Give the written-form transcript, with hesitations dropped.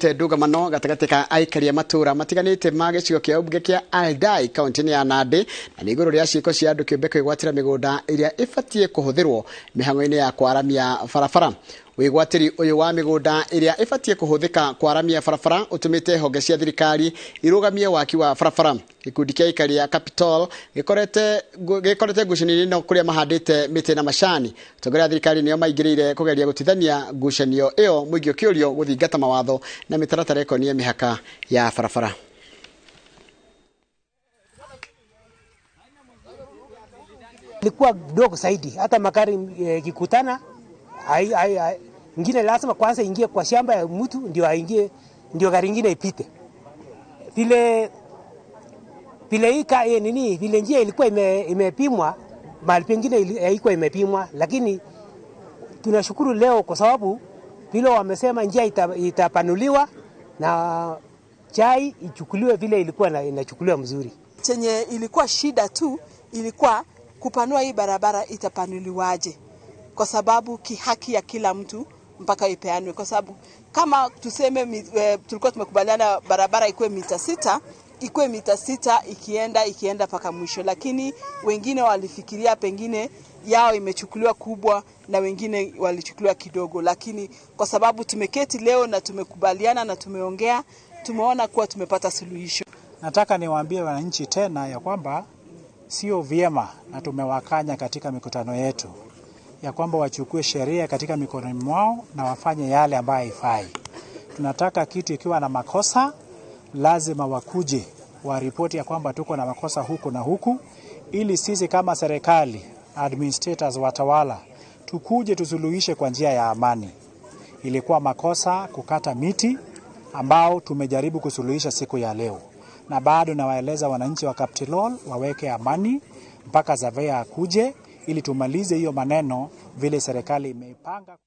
Ndũgamano gatagatĩ ka aikari a matũra matiganĩte ma gĩcigo kĩa ũmbunge kĩa Aldai kaunti-inĩ ya Nandi, na nĩ igũrũ rĩa ciĩko cia andũ kĩũmbe kwĩgwatĩra mĩgũnda ĩrĩa ĩbatiĩ kũhũthĩrwo mĩhang'o-inĩ ya kwaramia barabara. Wĩgwatĩri ũyũ wa mĩgũnda ĩrĩa ĩbatiĩ kũhũthĩka kwaramia barabara ũtũmĩte honge cia thirikari irũgamie waki wa barabara. Gĩkundi kĩa aikari a Capitol gĩkorete ngucanio-inĩ ĩno kũrĩa mahandĩte mĩtĩ na macani. Atongoria a thirikari nĩo maingĩrĩire kũgeria gũtithania ngucanio ĩyo, mũingĩ ũkĩũrio gũthingata mawatho na mĩtaratara ĩkoniĩ mĩhaka ya barabara. Ilikuwa dogo zaidi, hata magari ikikutana ingine lazima kwanza ingie kwa shamba ya mtu ndio aingie, ndio gari ingine ipite. Vile vile ika nini vile njia ilikuwa imepimwa, mahali pengine haikuwa imepimwa, lakini tunashukuru leo kwa sababu vile wamesema njia itapanuliwa na chai ichukuliwe vile ilikuwa inachukuliwa mzuri. Chenye ilikuwa shida tu ilikuwa kupanua hii barabara itapanuliwaje, kwa sababu kihaki ya kila mtu mpaka ipeanwe, kwa sababu kama tuseme tulikuwa tumekubaliana barabara ikuwe mita 6, ikuwe mita 6 ikienda paka mwisho, lakini wengine walifikiria pengine yao imechukuliwa kubwa na wengine walichukuliwa kidogo, lakini kwa sababu tumeketi leo na tumekubaliana na tumeongea, tumeona kuwa tumepata suluhisho. Nataka niwaambie wananchi tena ya kwamba sio vyema, na tumewakanya katika mikutano yetu ya kwamba wachukue sheria katika mikono mwao na wafanye yale ambayo haifai. Tunataka kitu ikiwa na makosa lazima wakuje waripoti ya kwamba tuko na makosa huku na huku, ili sisi kama serikali, administrators, watawala, tukuje tusuluhishe kwa njia ya amani. Ilikuwa makosa kukata miti ambao tumejaribu kusuluhisha siku ya leo, na bado nawaeleza wananchi wa Kaptilol waweke amani mpaka surveyor akuje ili tumalize hiyo maneno vile serikali imeipanga.